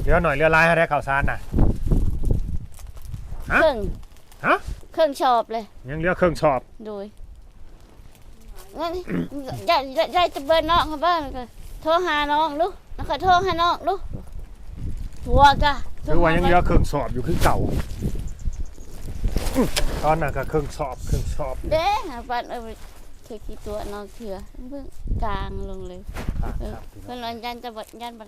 ເຫຼືອໜ້ອຍເຫຼືອຫຼາຍຫັ້ນແຫຼະ ເຂົ້າສານນະ. ຮະ? ເຄິ່ງ. ຮະ? ເຄິ່ງສອບເລີຍ. ຍັງເຫຼືອເຄິ່ງສອບ. ໂດຍ. ນັ້ນ ຢາກ ຢາກ ຢາກຈະເບີນນ້ອງເຂົາເບິ່ງ ໂທຫານ້ອງດູ ແລ້ວກໍໂທຫານ້ອງດູ. ຜົວກະ ຖືວ່າຍັງເຫຼືອເຄິ່ງສອບຢູ່ຄືເກົ່າ. ອື ຕອນນັ້ນກໍເຄິ່ງສອບ ເຄິ່ງສອບເດ້. ຫາປັດເອີ ເທື່ອຂີ້ຕົວະນ້ອງເທື່ອ ເບິ່ງກາງລົງເລີຍ. ຄັກ ເອີ ຄັກ ເພິ່ນວ່າຢ້ານຈະບໍ່ ຢ້ານບໍ່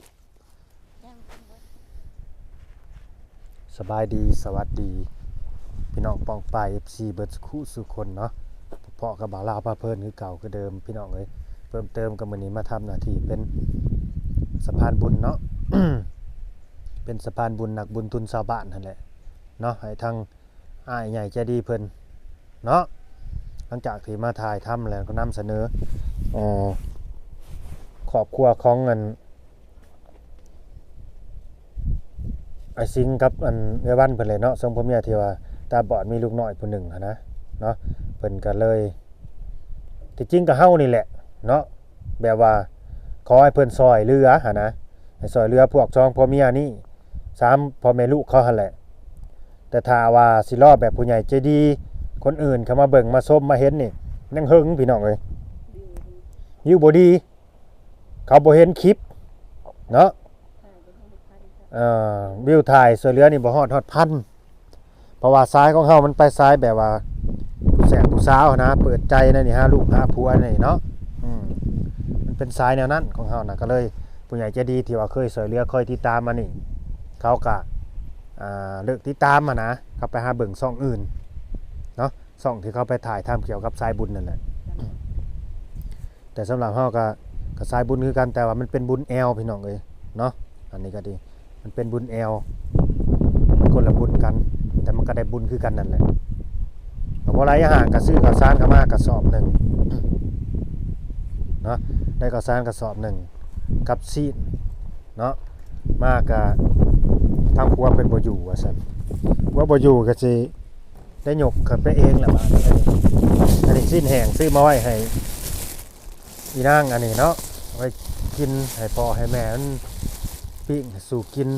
ສະບາຍດີ ສະຫວັດດີ ພີ່ນ້ອງປ້ອງປາຍ ເອັຟຊີ ເບິດສູ່ຄົນເນາະ. ພໍ້ກັບບ່າວລາວພາເພີນຄືເກົ່າຄືເດີມ ພີ່ນ້ອງເອີຍ. ເພີ່ມເຕີມກໍມື້ນີ້ມາທຳໜ້າທີ່ເປັນສະພານບຸນເນາະ ເປັນສະພານບຸນນັກບຸນທຶນຊາວບ້ານຫັ້ນແຫຼະເນາະ ໃຫ້ທາງ ອ້າຍໃຫຍ່ໃຈດີເພິ່ນເນາະ. ຫຼັງຈາກທີ່ມາຖ່າຍທຳແລ້ວກໍນຳສະເໜີ ເອີ ຄອບຄົວຂອງອັນ ອ້າຍສິງກັບອັນເອື້ອຍວັນເພິ່ນແຫຼະເນາະ ສອງຜົວເມຍທີ່ວ່າຕາບອດມີລູກນ້ອຍຜູ້ໜຶ່ງຫັ້ນນະເນາະ. ເພິ່ນກໍເລີຍ ທີ່ຈິງກໍເຮົານີ້ແຫຼະເນາະ ແບບວ່າຂໍໃຫ້ເພິ່ນຊ່ອຍເຫຼືອຫັ້ນນະ ໃຫ້ຊ່ອຍເຫຼືອພວກສອງຜົວເມຍນີ້ ສາມພໍ່ແມ່ລູກເຂົາຫັ້ນແຫຼະ. ແຕ່ຖ້າວ່າຊິລໍແບບຜູ້ໃຫຍ່ໃຈດີຄົນອື່ນເຂົ້າມາເບິ່ງມາຊົມມາເຫັນນີ້ ຍັງເຫິງພີ່ນ້ອງເອີຍ ວິວບໍ່ດີ ເຂົາບໍ່ເຫັນຄລິບເນາະ. ເອີ ວິວຖ່າຍຊ່ວຍເຫຼືອນີ້ບໍ່ຮອດ ຮອດພັນ ເພາະວ່າສາຍຂອງເຮົາມັນໄປສາຍແບບວ່າຜູ້ແສບຜູ້ສາວຫັ້ນນະ ເປີດໃຈໃນນີ້ ຫາລູກຫາຜົວໃນນີ້ເນາະ. ອືມ ມັນເປັນສາຍແນວນັ້ນຂອງເຮົານະ ກໍເລີຍຜູ້ໃຫຍ່ໃຈດີທີ່ວ່າເຄີຍຊ່ວຍເຫຼືອ ເຄີຍຕິດຕາມມານີ້ ເຂົາກະ ອ່າ ເລີກຕິດຕາມຫັ້ນນະ ເຂົາໄປຫາເບິ່ງຊ່ອງອື່ນເນາະ ຊ່ອງທີ່ເຂົາໄປຖ່າຍທຳກ່ຽວກັບສາຍບຸນນັ້ນແຫຼະ. ແຕ່ສຳລັບເຮົາກໍ ກໍສາຍບຸນຄືກັນ ແຕ່ວ່າມັນເປັນບຸນແອວ ພີ່ນ້ອງເອີຍເນາະ. ອັນນີ້ກໍດີ ມັນເປັນບຸນແອວ ມັນຄົນລະບຸນກັນ ແຕ່ມັນກໍໄດ້ບຸນຄືກັນນັ້ນແຫຼະ. ກໍບໍ່ຫຼາຍຢ່າງ ກໍຊື້ເຂົ້າສານເຂົ້າມາກະສອບໜຶ່ງເນາະ ໄດ້ເຂົ້າສານກະສອບໜຶ່ງກັບຊີ້ນເນາະ. ມາກະທາງຜົວເພິ່ນບໍ່ຢູ່ວ່າຊັ້ນ ຜົວບໍ່ຢູ່ກໍຊິໄດ້ຍົກຂຶ້ນໄປເອງລະບາດນີ້. ອັນນີ້ຊີ້ນແຫ້ງ ຊື້ມາໄວ້ໃຫ້ ອີນາງອັນນີ້ເນາະ ໄວ້ກິນໃຫ້ພໍ່ໃຫ້ແມ່ມັນປີ້ງສູ່ກິນ.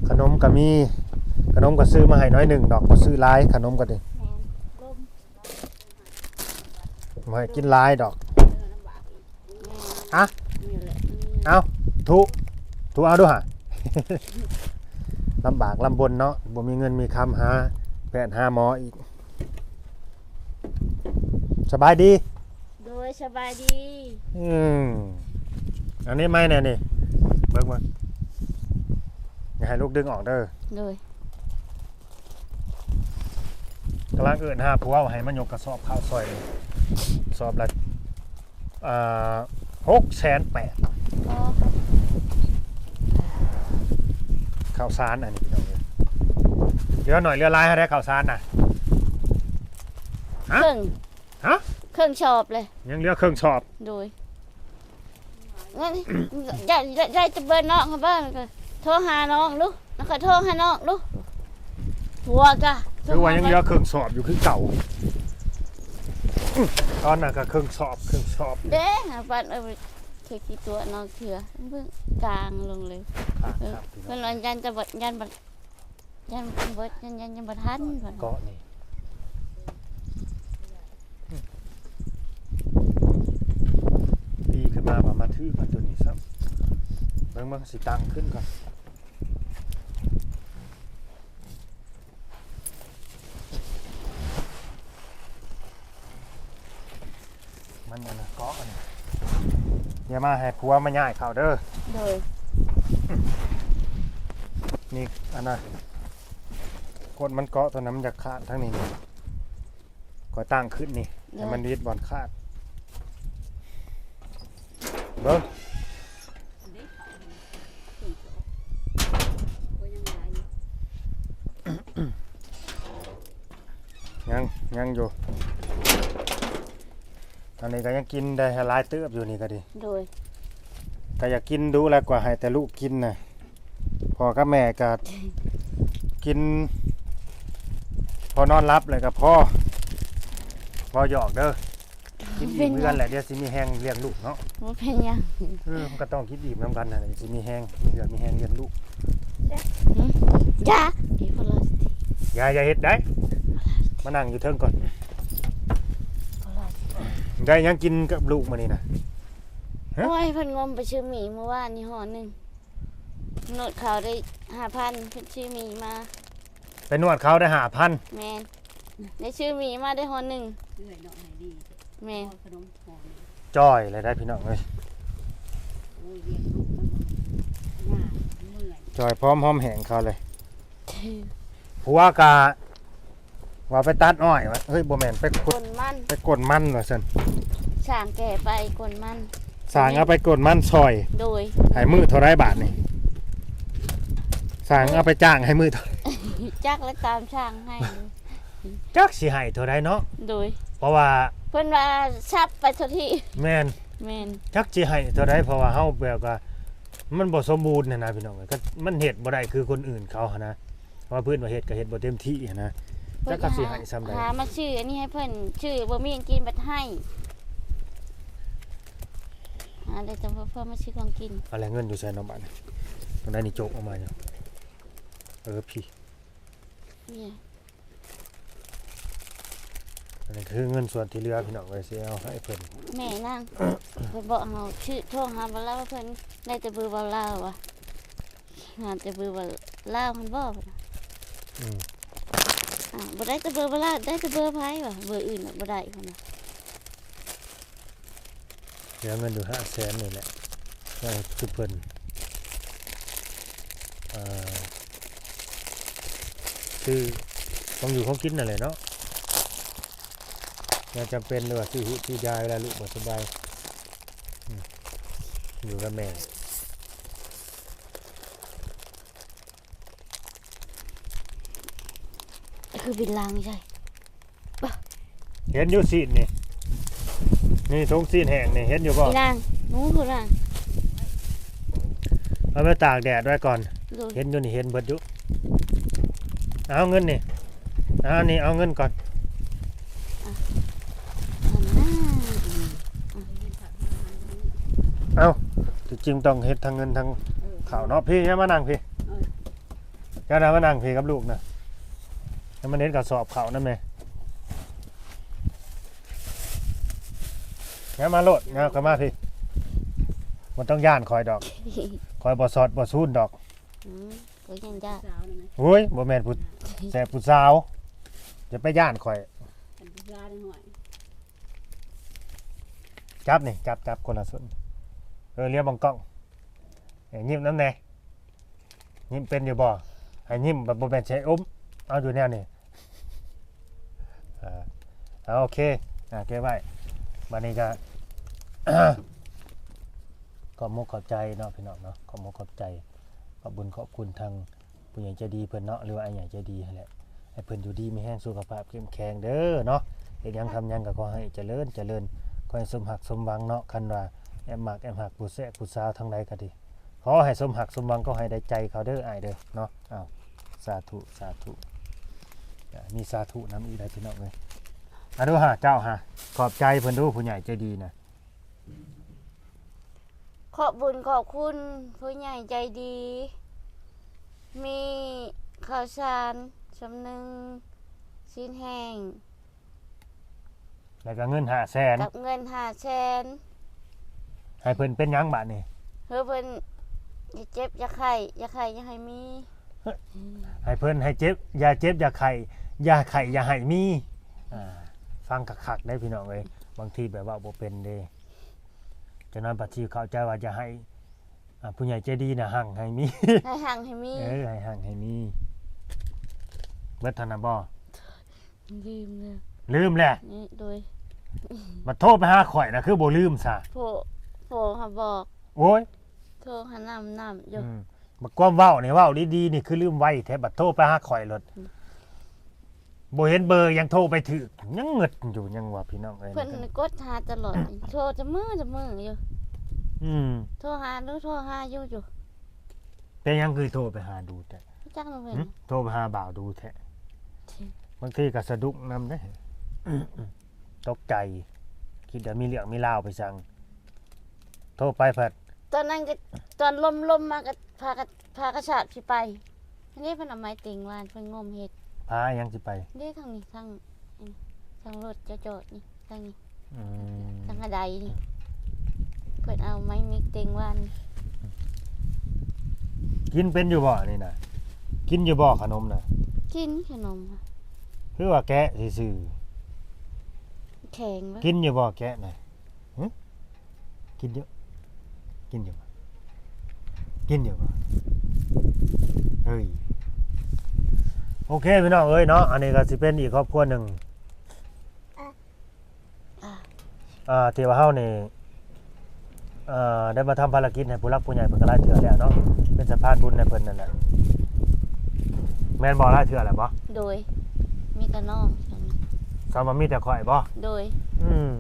ຂະໜົມກໍມີ ຂະໜົມກໍຊື້ມາໃຫ້ໜ້ອຍໜຶ່ງດອກ ບໍ່ຊື້ຫຼາຍ ຂະໜົມກໍດີ ບໍ່ໃຫ້ກິນຫຼາຍດອກ. ອະ ເອົາ ທຸ ທຸເອົາດູຫະ. ລຳບາກລຳບົນເນາະ ບໍ່ມີເງິນມີຄຳຫາແພດຫາໝໍອີກ. ສະບາຍດີ. ໂດຍ ສະບາຍດີ. ອືມ ອັນນີ້ໄມ້ແນ່ນີ້ ເບິ່ງ ເບິ່ງ ຢ່າໃຫ້ລູກດຶງອອກເດີ. ໂດຍ. ກຳລັງເອີ້ນຫາຜົວໃຫ້ມາຍົກກະສອບເຂົ້າຊ່ອຍ ສອບລະ ອ່າ ຫົກແສນແປດ. ອໍ ເຂົ້າສານອັນນີ້ພີ່ນ້ອງເອີຍ ເຫຼືອໜ້ອຍເຫຼືອຫຼາຍຫັ້ນແຫຼະ ເຂົ້າສານນະ. ຮະ? ເຄິ່ງ. ຮະ? ເຄິ່ງສອບເລີຍ ຍັງເຫຼືອເຄິ່ງສອບ. ໂດຍ. ນັ້ນ ຢາກ ຢາກ ຢາກຈະເບີນນ້ອງເຂົາເບິ່ງ ໂທຫານ້ອງດູ ແລ້ວກໍໂທຫານ້ອງດູ. ຜົວກະ ຖືວ່າຍັງເຫຼືອເຄິ່ງສອບຢູ່ຄືເກົ່າ. ອື ຕອນນັ້ນກໍເຄິ່ງສອບ ເຄິ່ງສອບເດ້. ຫາປັດເອີ ເທື່ອຂີ້ຕົວະນ້ອງເທື່ອ ເບິ່ງກາງລົງເລີຍ. ຄັກ ເອີ ຄັກ ເພິ່ນວ່າຢ້ານຈະບໍ່ ຢ້ານບໍ່ ຢ້ານເບິດ ຢ້ານ ຢ້ານ ຢ້ານບໍ່ທັນ ເກາະນີ້ ປີຂຶ້ນມາວ່າມາຖືກອັນຕົວນີ້ຊ້ຳ. ເບິ່ງ ເບິ່ງ ຊິຕັ້ງຂຶ້ນກ່ອນ. ມັນອັນນະ ເກາະອັນນີ້ ຢ່າມາໃຫ້ຜົວມາຍ້າຍເຂົ້າເດີ. ໂດຍ. ນີ້ອັນນະ ກົດມັນເກາະຕົວນັ້ນ ມັນຢາກຂາດທາງນີ້ ຂ້ອຍຕັ້ງຂຶ້ນນີ້ ໂດຍ ໃຫ້ມັນວິດບ່ອນຂາດ. ເບິ່ງ ຍັງ ຍັງຢູ່ ອັນນີ້ກໍຍັງກິນໄດ້ຫຼາຍເຕີບຢູ່ນີ້ກໍດີ. ໂດຍ. ກໍຢາກກິນດຸແລ້ວ ກວ່າໃຫ້ແຕ່ລູກກິນນະ ພໍ່ກັບແມ່ກໍກິນພໍນອນຫຼັບແລ້ວກໍພໍ ພໍຢອກເດີ. ກິນອີ່ມຄືກັນແຫຼະ ດຽວຊິມີແຮງລ້ຽງລູກເນາະ. ບໍ່ເປັນຫຍັງ. ເອີ ມັນກໍຕ້ອງກິນອີ່ມນຳກັນຫັ້ນແຫຼະ ຊິມີແຮງ ມີເຫື່ອມີແຮງລ້ຽງລູກ. ຫື? ຢ່າ ຢ່າ ຢ່າເຮັດໄດ໋. ມານັ່ງຢູ່ເທິງກ່ອນ. ໄດ້ຫຍັງກິນກັບລູກມື້ນີ້ນະ? ຮະ? ໂອ້ຍ ເພິ່ນງົມໄປຊື້ໝີ່ມື້ວານນີ້ຫໍ່ໜຶ່ງ ນວດເຂົາໄດ້ຫ້າພັນ ເພິ່ນຊື້ໝີ່ມາ. ໄປນວດເຂົາໄດ້ຫ້າພັນ. ແມ່ນ ໄດ້ຊື້ໝີ່ມາໄດ້ຫໍ່ໜຶ່ງ. ເອື້ອຍເນາະ ໃຫ້ດີ. ແມ່ນ ຂໍຂະໜົມຫໍ່ໜຶ່ງ. ຈ່ອຍເລີຍໄດ໋ພີ່ນ້ອງເອີຍ. ໂອ້ຍ ລ້ຽງລູກມັນບໍ່ງ່າຍ ເມື່ອຍ. ຈ່ອຍພ້ອມຫອມແຫ້ງເຂົາເລີຍ. ຜົວກະວ່າໄປຕັດອ້ອຍ ວ່າ ເຮີ້ຍ ບໍ່ແມ່ນ ໄປກົນມັນ ໄປກົນມັນວ່າຊັ້ນ. ຊ່າງແກ່ໄປກົນມັນ ຊ່າງເອົາໄປກົນມັນຊ່ອຍ. ໂດຍ. ໃຫ້ມື້ເທົ່າໃດບາດນີ້? ຊ່າງເອົາໄປຈ້າງໃຫ້ມື້ເທົ່າໃດ? ຈັກແລ້ວ ຕາມຊ່າງໃຫ້. ຈັກຊິໃຫ້ເທົ່າໃດເນາະ. ໂດຍ. ເພາະວ່າເພິ່ນວ່າສັບໄປທົ່ວທີ່. ແມ່ນ. ແມ່ນ. ຈັກຊິໃຫ້ເທົ່າໃດ ເພາະວ່າເຮົາແບບວ່າມັນບໍ່ສົມບູນຫັ້ນນະພີ່ນ້ອງເອີຍ. ມັນເຮັດບໍ່ໄດ້ຄືຄົນອື່ນເຂົາຫັ້ນນະ. ວ່າເພິ່ນວ່າເຮັດກໍເຮັດບໍ່ເຕັມທີ່ຫັ້ນນະ. ຈັກເຂົາຊິໃຫ້ສ່ຳໃດ. ຫາມາຊື້ອັນນີ້ໃຫ້ເພິ່ນ ຊື້ບໍ່ມີອັນກິນບັດໃຫ້. ຫາໄດ້ແຕ່ເພື່ອມາຊື້ຂອງກິນ. ເອົາແລ້ວເງິນຢູ່ໃສເນາະບາດນີ້? ທາງໃດນີ້ໂຈກອອກມາຢູ່. ເອີ ພີ້. ນີ້ ອັນນີ້ຄືເງິນສ່ວນທີ່ເຫຼືອພີ່ນ້ອງເອີຍ ຊິເອົາໃຫ້ເພິ່ນ. ແມ່ນາງ ເພິ່ນບອກເຮົາ ໂທຫາບ່າວລາວ ເພິ່ນໄດ້ແຕ່ເບີບ່າວລາວວ່າ ຫາແຕ່ເບີບ່າວລາວຫັ້ນບໍ່. ອືມ ອ່າ ບໍ່ໄດ້ແຕ່ເບີບ່າວລາວ ໄດ້ແຕ່ເບີໃຜວ່າ ເບີອື່ນບໍ່ໄດ້ເພິ່ນວ່າ. ເຫຼືອເງິນຢູ່ຫ້າແສນນີ້ແຫຼະ ໄວ້ໃຫ້ເພິ່ນ ເອີ ຊື້ຂອງຢູ່ຂອງກິນນັ້ນແຫຼະເນາະ ແນວຈຳເປັນ ຫຼືວ່າຊື້ຫືດຊື້ຢາເວລາລູກບໍ່ສະບາຍ. ອືມ ຢູ່ກັບແມ່. ຄືບິນລາງໃຫຍ່. ເຫັນຢູ່ຊີ້ນນີ້ ນີ້ຖົງຊີ້ນແຫ້ງນີ້ ເຫັນຢູ່ບໍ່? ອີນາງ ໜູພຸ້ນນະ ເອົາໄປຕາກແດດໄວ້ກ່ອນ. ໂດຍ. ເຫັນຢູ່ນີ້ ເຫັນເບິດຢູ່. ເອົາເງິນນີ້ ເອົານີ້ ເອົາເງິນກ່ອນ. ອ່ະ ເອົາ ທີ່ຈິງຕ້ອງເຮັດທັງເງິນທັງ ເອີ ເຂົ້າເນາະ. ພີ້ ຢ່າມານັ່ງພີ້. ເອີ ເຈົ້ານະມານັ່ງພີ້ກັບລູກນະ ໃຫ້ມັນເຫັນກະສອບເຂົ້ານຳແດ່. ຍ່າງມາໂລດ ຍ່າງເຂົ້າມາພີ້ ບໍ່ຕ້ອງຢ້ານຂ້ອຍດອກ ຂ້ອຍບໍ່ສອດບໍ່ຊູນດອກ. ອືມ ກໍຍັງຢ້ານ. ໂອ້ຍ ບໍ່ແມ່ນຜູ້ແສບຜູ້ສາວ ຢ່າໄປຢ້ານຂ້ອຍ. ຈັບນີ້ ຈັບ ຈັບຄົນລະສ່ວນ. ເອີ ລຽວເບິ່ງກ້ອງ ເອີ ຍິ້ມນຳແດ່. ຍິ້ມເປັນຢູ່ບໍ່? ໃຫ້ຍິ້ມແບບບໍ່ແມ່ນໃຊ້ອົມ ເອົາຢູ່ແນວນີ້. ເອີ ເອົາ ໂອເຄ ເກັບໄວ້. ບາດນີ້ກະ ຂອບມຸກຂອບໃຈເນາະພີ່ນ້ອງເນາະ ຂອບມຸກຂອບໃຈ ຂອບບຸນຂອບຄຸນທາງຜູ້ໃຫຍ່ໃຈດີເພິ່ນເນາະ ຫຼືວ່າອ້າຍໃຫຍ່ໃຈດີຫັ້ນແຫຼະ. ໃຫ້ເພິ່ນຢູ່ດີມີແຮງ ສຸຂະພາບເຂັ້ມແຂງເດີເນາະ. ເຮັດຫຍັງທຳຫຍັງກໍຂໍໃຫ້ຈະເລີນຈະເລີນ ຂໍໃຫ້ສົມຮັກສົມຫວັງເນາະ. ຄັນວ່າແອບມັກແອບຮັກຜູ້ແຊະຜູ້ສາວທາງໃດກໍດີ ຂໍໃຫ້ສົມຮັກສົມຫວັງ ຂໍໃຫ້ໄດ້ໃຈເຂົາເດີອ້າຍເດີເນາະ. ເອົາ ສາທຸ ສາທຸ. ມີສາທຸນຳອີກໄດ໋ພີ່ນ້ອງເອີຍ. ອາ ດູຫາ ເຈົ້າຫາ ຂອບໃຈເພິ່ນດູ ຜູ້ໃຫຍ່ໃຈດີນະ. ຂອບບຸນຂອບຄຸນຜູ້ໃຫຍ່ໃຈດີ ມີເຂົ້າສານຊຳໜຶ່ງ ຊີ້ນແຫ້ງ ແລ້ວກໍເງິນຫ້າແສນ ກັບເງິນຫ້າແສນ. ໃຫ້ເພິ່ນເປັນຫຍັງບາດນີ້? ເອີ ເພິ່ນຢ່າເຈັບຢ່າໄຂ້ ຢ່າໄຂ້ຢ່າໃຫ້ມີ. ໃຫ້ເພິ່ນໃຫ້ເຈັບ ຢ່າເຈັບຢ່າໄຂ້ ຢ່າໄຂ້ຢ່າໃຫ້ມີ. ອ່າ ຟັງຄັກໆເດ້ພີ່ນ້ອງເອີຍ ບາງທີແບບເວົ້າບໍ່ເປັນເດ້. ຈະນອນປາທີເຂົ້າໃຈວ່າຈະໃຫ້ ອ່າ ຜູ້ໃຫຍ່ໃຈດີນະ ຮັ່ງໃຫ້ມີ ໃຫ້ຮັ່ງໃຫ້ມີ. ເອີ ໃຫ້ຮັ່ງໃຫ້ມີ. ເບິດເທົ່ານັ້ນບໍ່? ລືມແລ້ວ ລືມແລ້ວ. ນີ້ ໂດຍ ບັດໂທໄປຫາຂ້ອຍນະ ຄືບໍ່ລືມຊະ? ໂພ ໂພຫາບອກ. ໂອ້ຍ ໂທຫານຳ ນຳຢູ່. ອືມ ບັດຄວາມເວົ້ານີ້ ເວົ້າດີໆນີ້ ຄືລືມໄວແທ້ ບັດໂທໄປຫາຂ້ອຍໂລດ. ອືມ ບໍ່ເຫັນເບີ ຍັງໂທໄປຖືກ ຍັງງຶດຢູ່ ຍັງວ່າພີ່ນ້ອງເອີຍ. ເພິ່ນກົດຫາຕະຫຼອດ ໂທແຕ່ມື້ແຕ່ມື້ຢູ່. ອືມ ໂທຫາດູ ໂທຫາຢູ່ ຢູ່. ເປັນຫຍັງຄືໂທໄປຫາດູແທ້? ຈັກນະເພິ່ນ ຫຶ ໂທໄປຫາບ່າວດູແທ້. ບາງທີກໍສະດຸ້ງນຳເດ້ ຕົກໃຈ. ຄິດວ່າມີເລື່ອງມີລາວໄປສັ່ງ ໂທໄປພັດ ຕອນນັ້ນກໍ ຕອນລົມໆມາກໍພາກັນ ພາກະຊາກຊິໄປ ອັນນີ້ເພິ່ນເອົາໄມ້ເຕັງຫວ່ານ ເພິ່ນງົມເຮັດ ພາຫຍັງຊິໄປ ເດ້ ທາງນີ້ ທາງ ທາງລົດຈະຈອດນີ້ ທາງນີ້ ອືມ ທາງກະໄດນີ້ ເພິ່ນເອົາໄມ້ເຕັງຫວ່ານ ກິນເປັນຢູ່ບໍ່ນີ້ນະ ກິນຢູ່ບໍ່ຂະໜົມນະ ກິນຂະໜົມ ຄືວ່າແກະຊື່ໆ ແຂງ ກິນຢູ່ບໍ່ແກະນະ ຫຶ ກິນຢູ່ ກິນຢູ່ບໍ່ ກິນຢູ່ບໍ່ ເອີຍ ໂອເຄ ພີ່ນ້ອງເອີຍເນາະ ອັນນີ້ກໍຊິເປັນອີກຄອບຄົວໜຶ່ງ ອ່າ ທີ່ວ່າເຮົານີ້ ເອີ ໄດ້ມາທຳພາລະກິດໃຫ້ຜູ້ຫຼັກຜູ້ໃຫຍ່ເພິ່ນກໍຫຼາຍເທື່ອແລ້ວເນາະ ເປັນສະພານບຸນໃຫ້ເພິ່ນນັ້ນແຫຼະ ແມ່ນບໍ່ ຫຼາຍເທື່ອແລ້ວບໍ່ ໂດຍ ມີແຕ່ນ້ອງ ສຳວ່າມີແຕ່ຂ້ອຍບໍ່ ໂດຍ ອືມ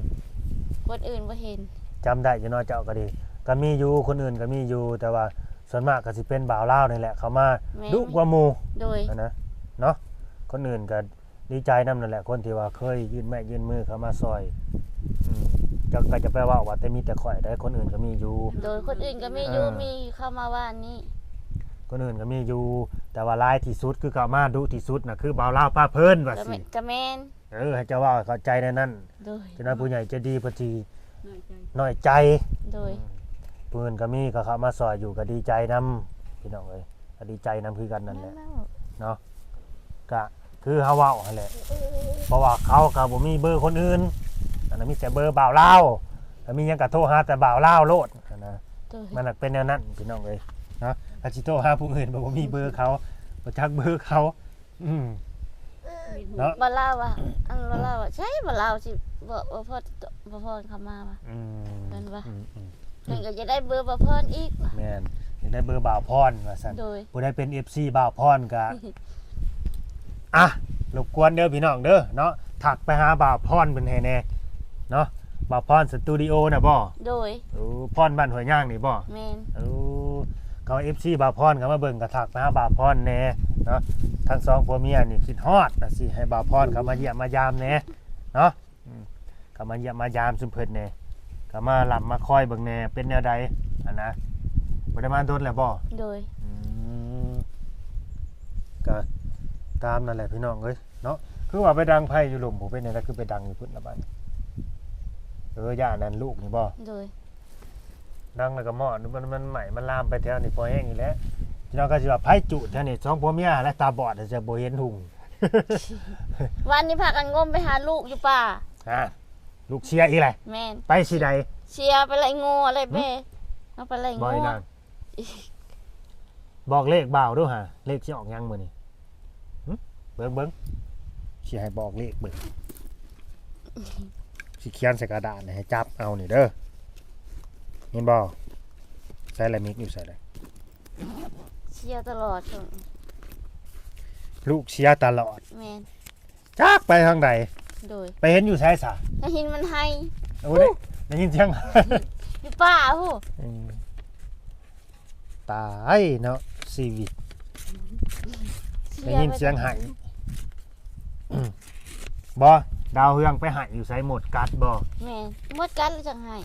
ຄົນອື່ນບໍ່ເຫັນ ຈຳໄດ້ຢູ່ເນາະ ເຈົ້າກໍດີ ກໍມີຢູ່ ຄົນອື່ນກໍມີຢູ່ ແຕ່ວ່າສ່ວນມາກກໍຊິເປັນບ່າວລາວນີ້ແຫຼະ ເຂົ້າມາ ແມ່ນ ດຸກວ່າໝູ່ ໂດຍ ຫັ້ນນະ ເນາະ ຄົນອື່ນກໍ ດີໃຈນຳນັ້ນແຫຼະ ຄົນທີ່ວ່າເຄີຍຍື່ນໄມ້ຍື່ນມືເຂົ້າມາຊ່ອຍ ອືມ ເຈົ້າກໍຈະໄປເວົ້າວ່າແຕ່ມີແຕ່ຂ້ອຍໃດ໋ ຄົນອື່ນກໍມີຢູ່ ໂດຍ ຄົນອື່ນກໍມີຢູ່ ເອີ ມີເຂົ້າມາວານນີ້ ຄົນອື່ນກໍມີຢູ່ ແຕ່ວ່າຫຼາຍທີ່ສຸດ ຄືເຂົ້າມາດຸທີ່ສຸດນະ ຄືບ່າວລາວປາເພີນວ່າ ກໍແມ່ ຊິ ກໍແມ່ນ ເອີ ໃຫ້ເຈົ້າເວົ້າໃຫ້ເຂົ້າໃຈແນວນັ້ນ ໂດຍ ຈັກໜ້ອຍຜູ້ໃຫຍ່ໃຈດີເພິ່ນຊິນ້ອຍໃຈ ນ້ອຍໃຈ ໂດຍ ອືມ ຜູ້ອື່ນກໍມີ ກໍເຂົ້າມາຊ່ອຍຢູ່ ກໍດີໃຈນຳ ພີ່ນ້ອງເອີຍ ກໍດີໃຈນຳຄືກັນນັ້ນແຫຼະ ແມ່ນແລ້ວ ເນາະ ກະຄືເຮົາເວົ້າຫັ້ນແຫຼະ ເພາະວ່າເຂົາກໍບໍ່ມີເບີຄົນອື່ນ ອັນນັ້ນມີແຕ່ເບີບ່າວລາວ ຖ້າມີຫຍັງກໍໂທຫາແຕ່ບ່າວລາວໂລດຫັ້ນນະ ໂດຍ ມັນນະເປັນແນວນັ້ນພີ່ນ້ອງເອີຍເນາະ ຖ້າຊິໂທຫາຜູ້ອື່ນ ບໍ່ ບໍ່ມີເບີເຂົາ ບໍ່ຈັກເບີເຂົາ ອືມ ເນາະ ບ່າວລາວວ່າ ອັນບ່າວລາວວ່າ ໃຊ່ ບ່າວລາວຊິ ບໍ່ ບໍ່ພໍ ບໍ່ພໍເຂົ້າມາວ່າ ອືມ ເພິ່ນວ່າ ອືມໆ ເພິ່ນກໍຢາກໄດ້ເບີບ່າວພອນອີກ ແມ່ນ ຢາກໄດ້ເບີບ່າວພອນວ່າຊັ້ນ ໂດຍ ຜູ້ໃດເປັນເອັຟຊີບ່າວພອນກໍ ອ່ະ ລົບກວນເດີພີ່ນ້ອງເດີເນາະ ທັກໄປຫາບ່າວພອນເພິ່ນໃຫ້ແດ່ເນາະ ບ່າວພອນສະຕູດິໂອນະບໍ່ ໂດຍ ໂອ້ ພອນບ້ານຫ້ວຍຍາງນີ້ບໍ່ ແມ່ນ ໂອ້ ເຂົາເອັຟຊີບ່າວພອນເຂົ້າມາເບິ່ງກໍທັກໄປຫາບ່າວພອນແດ່ເນາະ ທັງສອງຜົວເມຍນີ້ຄິດຮອດວ່າຊິໃຫ້ບ່າວພອນເຂົ້າມາຢ້ຽມມາຢາມແດ່ເນາະ ອືມ ເຂົ້າມາຢ້ຽມມາຢາມຊຸມເພິ່ນແດ່ ກໍມາລ່ຳມາຄອຍເບິ່ງແດ່ ເປັນແນວໃດຫັ້ນນະ ບໍ່ໄດ້ມາດົນແລ້ວບໍ່ ໂດຍ ອືມ ກໍຕາມນັ້ນແຫຼະພີ່ນ້ອງເອີຍເນາະ ຄືວ່າໄປດັງໄຟຢູ່ລຸ່ມ ຜູ້ເປັນແນວໃດ ຄືໄປດັງຢູ່ພຸ້ນລະບາດນີ້ ເອີ ຢ້ານນັ້ນລູກນີ້ບໍ່ ໂດຍ ດັງແລ້ວກໍມອດ ມັນ ມັນໄໝ້ ມັນລາມໄປແຖວນີ້ພໍແຮງອີກແລ້ວ ພີ່ນ້ອງກໍຊິວ່າໃຜຈູດແຖວນີ້ ສອງຜົວເມຍແຫຼະ ຕາບອດ ຈະບໍ່ເຫັນຮຸ່ງ ວານນີ້ພາກັນງົມໄປຫາລູກຢູ່ປ່າ ຮະ ລູກເສຍອີກແຫຼະ ແມ່ນ ໄປຊິໃດ ເສຍໄປໄລ່ງົວໄລ່ແບ ຫຶ ເອົາໄປໄລ່ງົວ ບອກອີນາງ ບອກເລກບ່າວດູຫາ ເລກຊິອອກຫຍັງມື້ນີ້ ຫຶ ເບິ່ງໆ ຊິໃຫ້ບອກເລກເບິ່ງ ຊິຂຽນໃສ່ກະດາດໃຫ້ຈັບເອົານີ້ເດີ ເຫັນບໍ່ ໃສ່ລະມິກຢູ່ໃສລະ ເສຍຕະຫຼອດ ລູກເສຍຕະຫຼອດ ແມ່ນ ຈັກໄປທາງໃດ ໂດຍ ໄປເຫັນຢູ່ໃສຊະ ໄດ້ຍິນມັນໄຫ້ ໂອ້ ໄດ້ ໄດ້ຍິນສຽງ ຢູ່ປ່າພຸ້ນ ອືມ ຕາຍເນາະ ຊີວິດ ໄດ້ຍິນສຽງໄຫ້ ບໍ່ ດາວເຮືອງໄປໄຫ້ຢູ່ໃສ ມົດກັດບໍ່ ແມ່ນ ມົດກັດແລ້ວຈັ່ງໄຫ້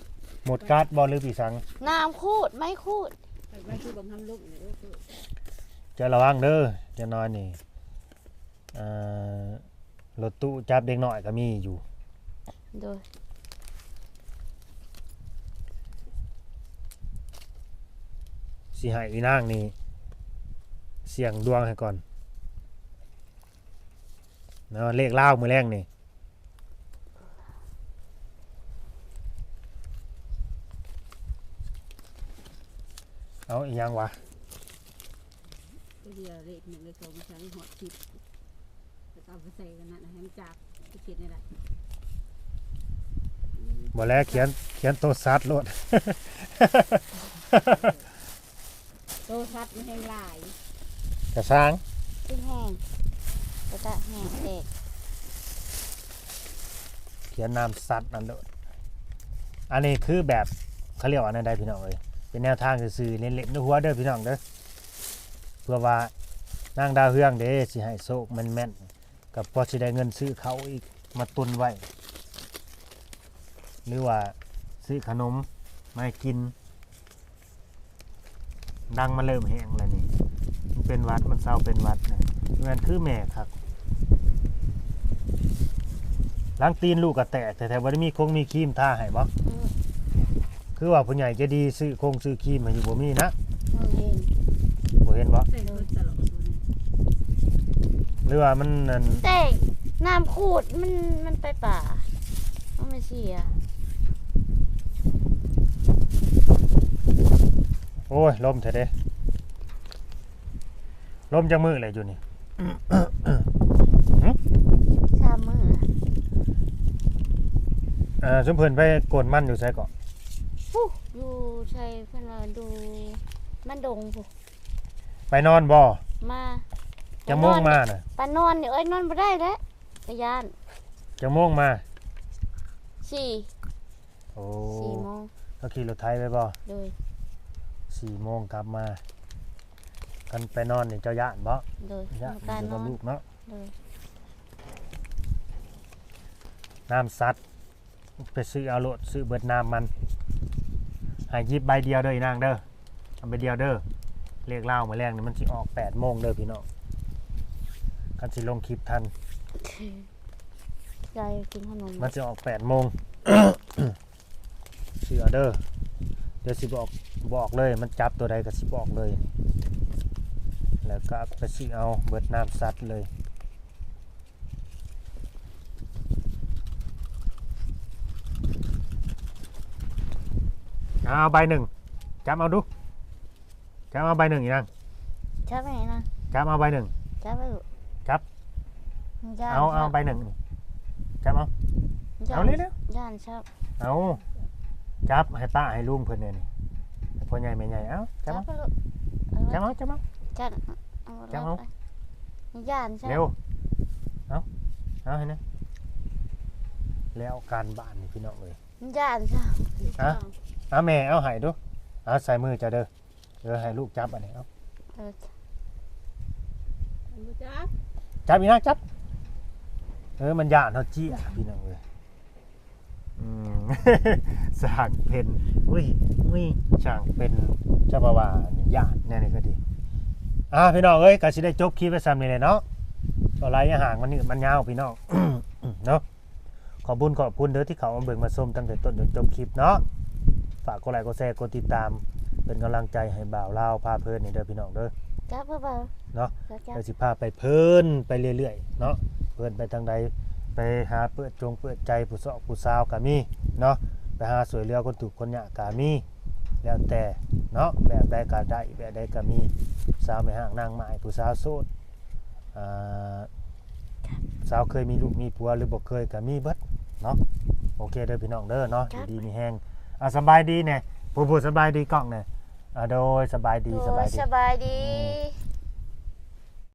ມົດກັດບໍ່ ຫຼືປີສັງ ນ້ຳຂູດ ໄມ້ຂູດ ໄປ ໄປຄືບັງຫຳລົງ ເຈົ້າລະວັງເດີ ຈັກໜ້ອຍນີ້ ເອີ ລົດຕູ້ຈັບເດັກນ້ອຍກໍມີຢູ່ ໂດຍ ຊິໃຫ້ອີນາງນີ້ສ່ຽງດວງໃຫ້ກ່ອນເນາະ ເລກລາວມື້ແລງນີ້ ເອົາອີ່ຫຍັງວະ? ເດຍເລກໜຶ່ງເລກສອງ ສາມ ຮອດສິບ ເອົາໄປໃສ່ກັນນັ້ນໃຫ້ມັນຈາກ ຊິຂຽນນີ້ແຫຼະ ບໍ່ແລະ ຂຽນ ຂຽນໂຕສັດໂລດ ໂຕສັດມັນແຮງຫຼາຍ ກະຊ່າງ ຊິແຫ້ງ ກະຈະແຫ້ງແຕກ ຂຽນນາມສັດນັ້ນໂລດ ອັນນີ້ຄືແບບ ເຂົາລຽກວ່າແນວໃດພີ່ນ້ອງເອີຍ ເປັນແນວທາງຊື່ໆ ເລ່ນໆໃນຫົວເດີພີ່ນ້ອງເດີ ເພື່ອວ່ານາງດາວເຮືອງເດ້ ຊິໃຫ້ໂຊກແມ່ນໆ ກໍພໍຊິໄດ້ເງິນຊື້ເຂົ້າອີກ ມາຕຸນໄວ້ ຫຼືວ່າຊື້ຂະໜົມມາໃຫ້ກິນ. ດັງມັນເລີ່ມແຫ້ງແລ້ວນີ້ ມັນເປັນຫວັດ ມັນເຊົາເປັນຫວັດນະ ແມ່ນຄືແມ່ຄັກ. ຫຼັງຕີນລູກກໍແຕກແທ້ໆ ບໍ່ໄດ້ມີຄົງມີຄຣີມທາໃຫ້ບໍ່? ອືມ ຄືວ່າຜູ້ໃຫຍ່ໃຈດີຊື້ຄົງຊື້ຄຣີມໃຫ້ຢູ່ ບໍ່ມີນະ? ບໍ່ເຫັນ ບໍ່ເຫັນບໍ່? ໃສ່ເບິດຕະຫຼອດ ຫຼືວ່າມັນນັ້ນ ແຕກ ນ້ຳຂູດ ມັນ ມັນໄປປ່າ ມັນໄປເສຍ. ໂອ້ຍ ລົມແທ້ເດ້. ລົມຈັກມື້ແລ້ວຢູ່ນີ້? ຫຶ? ສາມມື້ລະ. ເອີ ຊຸມເພິ່ນໄປໂກນມັນຢູ່ໃສເກາະ? ພຸ້ນ ຢູ່ໃສເພິ່ນວ່າ ຢູ່ມັນດົງພຸ້ນ. ໄປນອນບໍ່? ມາ. ຈັກໂມງມານະ? ໄປນອນນີ້ ເອີຍ ນອນບໍ່ໄດ້ແລ້ວ ກະຢ້ານ. ຈັກໂມງມາ? ສີ່. ໂອ້ ສີ່ໂມງ. ເຮົາຂີ່ລົດໄຖໄປບໍ່? ໂດຍ. ສີ່ໂມງກັບມາ. ຄັນໄປນອນນີ້ເຈົ້າຢ້ານບໍ່? ໂດຍ. ຢ້ານ ບໍ່ກ້ານອນ ຢູ່ກັບລູກເນາະ. ໂດຍ. ນ້ຳສັດ ໄປຊື້ເອົາໂລດ ຊື້ເບິດນ້ຳມັນ. ໃຫ້ຫຍິບໃບດຽວເດີອີນາງເດີ ເອົາໃບດຽວເດີ. ເລກລາວມື້ແລງນີ້ມັນຊິອອກແປດໂມງເດີພີ່ນ້ອງ ຄັນຊິລົງຄລິບທັນ. ຢາຍກິນຂະໜົມ ມັນຊິອອກແປດໂມງ. ຊື້ເອົາເດີ ດຽວຊິບອກ ບອກເລີຍ ມັນຈັບໂຕໃດກໍຊິບອກເລີຍ ແລ້ວກໍໄປຊື້ເອົາເບິດນ້ຳສັດເລີຍ. ເອົາໃບໜຶ່ງ ຈັບເອົາດູ ຈັບເອົາໃບໜຶ່ງອີນາງ ຈັບໃຫ້ນະ ຈັບເອົາໃບໜຶ່ງ ຈັບໃຫ້ລູກ ຈັບ ເອົາ ເອົາໃບໜຶ່ງນີ້ ຈັບເອົາ ເອົາເລັວໆ ຢ້ານຊັບ ເອົາ ຈັບໃຫ້ປ້າໃຫ້ລຸງເພິ່ນແດ່ນີ້ ໃຫ້ພໍ່ໃຫຍ່ແມ່ໃຫຍ່ ເອົາ ຈັບເອົາ ຈັບເອົາ ຈັບເອົາ ຈັບເອົາ ຈັບເອົາ ຢ້ານຊັບ ເລັວ ເອົາ ເອົາໃຫ້ນະ ແລ້ວການບ້ານນີ້ພີ່ນ້ອງເອີຍ ຢ້ານຊະ ຮະ ເອົາແມ່ເອົາໃຫ້ດູ ເອົາໃສ່ມືເຈົ້າເດີ ເອີ ໃຫ້ລູກຈັບອັນນີ້ ເອົາ ເອີ ຈັບ ຈັບອີນາງຈັບ ເອີ ມັນຢ້ານເຮົາເຈ້ຍ ພີ່ນ້ອງເອີຍ ອືມ ຊ່າງເປັນ ອຸ້ຍ ອຸ້ຍ ຊ່າງເປັນ ເຈົ້າວ່າຢ້ານແນວນີ້ກໍດີ ອ່າ ພີ່ນ້ອງເອີຍ ກໍຊິໄດ້ຈົບຄລິບໄວ້ສ່ຳນີ້ແຫຼະເນາະ ກໍຫຼາຍຢ່າງ ມັນຍືດມັນຍາວ ພີ່ນ້ອງເນາະ. ຂອບບຸນຂອບຄຸນເດີທີ່ເຂົ້າມາເບິ່ງມາຊົມຕັ້ງແຕ່ຕົ້ນຈົນຈົບຄລິບເນາະ ຝາກກົດໄລກົດແຊກົດຕິດຕາມ ເປັນກຳລັງໃຈໃຫ້ບ່າວລາວພາເພີນນີ້ເດີພີ່ນ້ອງເດີ ເນາະ ເດີຊິພາໄປເພີນໄປເລື້ອຍໆເນາະ ເພີນໄປທາງໃດ ໄປຫາເປີດຈົງເປີດໃຈຜູ້ຊອກຜູ້ສາວກໍມີເນາະ ໄປຫາຊ່ວຍເຫຼືອຄົນທຸກຄົນຍາກກໍມີ ແລ້ວແຕ່ເນາະ ແບບໃດກໍໄດ້ ແບບໃດກໍມີ ສາວແມ່ຮ້າງນາງໝ້າຍ ຜູ້ສາວໂສດ ອ່າ ສາວເຄີຍມີລູກມີຜົວ ຫຼືບໍ່ເຄີຍກໍມີເບິດເນາະ ໂອເຄເດີພີ່ນ້ອງເດີເນາະ ຢູ່ດີມີແຮງ ອ່າ ສະບາຍດີແດ່ ຜູ້ ຜູ້ສະບາຍດີກ້ອງແດ່ ອ່າ ໂດຍ ສະບາຍດີ ໂດຍ ສະບາຍດີ ສະບາຍດີ.